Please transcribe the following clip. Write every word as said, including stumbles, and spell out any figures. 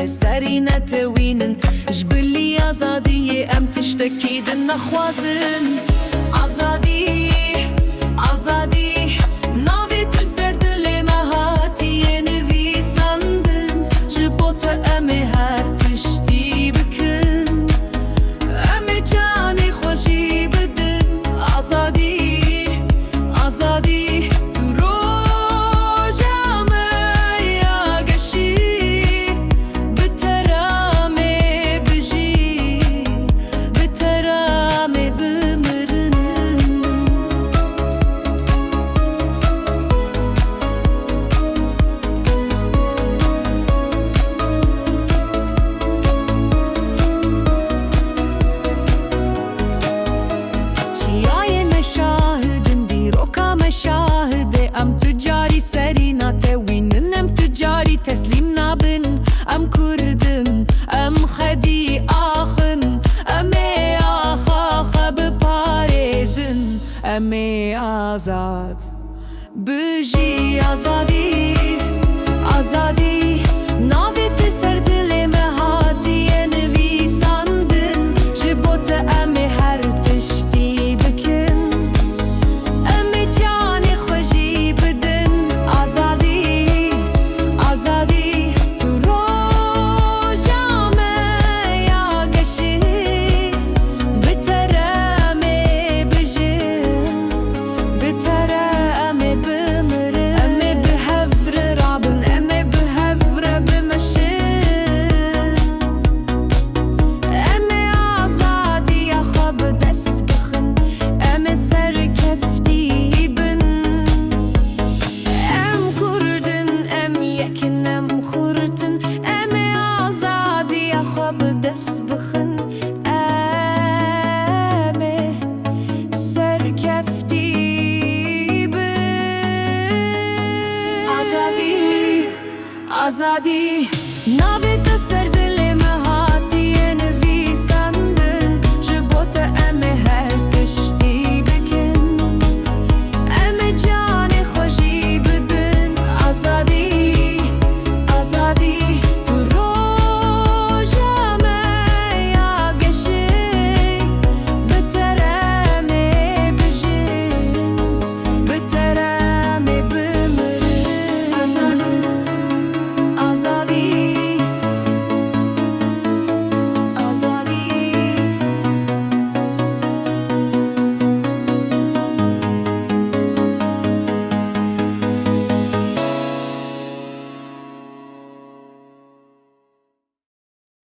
Serî netewînin, ji bilî azadiyê em tiştekî din nexwazin. Azadî, azadî, navê te ser dilê me hatiye nivîsandin. Ji bo te em ê her tiştî bikin. Em ê canê xwe jî bidin. Azadî, azadî, tu roja me ya geşî. Bi te re em ê bijî, bi te re em ê bimirin. Çiyayê me şahid in, dîroka me şahid e. Em tu carî serî natewînin, em tu carî teslîm nabin. Em Kurd in, em xwedî ax in, em ê axa xwe biparêzin. Em ê azad. Bijî azadî, azadî, navê te ser dilê me hatiye nivîsandin. Ji bo te em ê her tiştî bikin. Em ê canê xwe jî bidin. Azadî, azadî, tu roja me ya geşî. Bi te re em ê bijin. Bi te re em ê bimirin. Em ê bi hev re rabin, em ê bi hev re bimeşin. Em ê azadiya xwe bi dest bixin, em ê serkeftî bin. Em Kurd in, em yek in, em xurt in, em ê azadiya xwe bi dest bixin. Em ê serkeftî bin. Azadî, azadî, navê te